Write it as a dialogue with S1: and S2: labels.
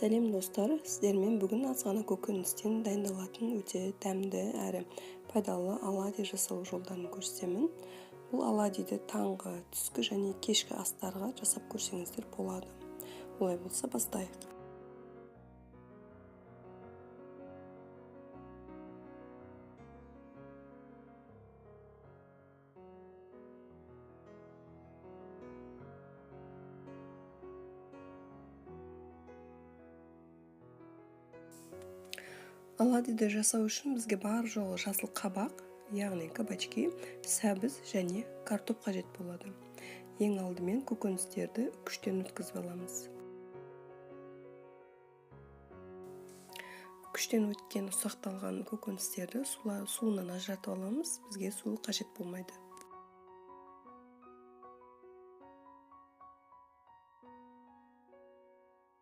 S1: Сәлем достар, сіздермен бүгін аз ғана көкөністен дайындалатын өте дәмді әрі пайдалы оладьи жасалу жолдарын көрсетемін. Бұл оладьиді таңғы, түскі және кешкі астарға жасап көрсеңіздер болады. Олай болса бастайық. Оладьиді жасау үшін бізге бар жоғы жасыл қабақ, яғни кабачки, сәбіз және картоп қажет болады. Ең алдымен көкөністерді күштен өткізіп аламыз. Күштен өткен ұсақталған көкөністерді суынан ажыратып аламыз, бізге суы қажет болмайды.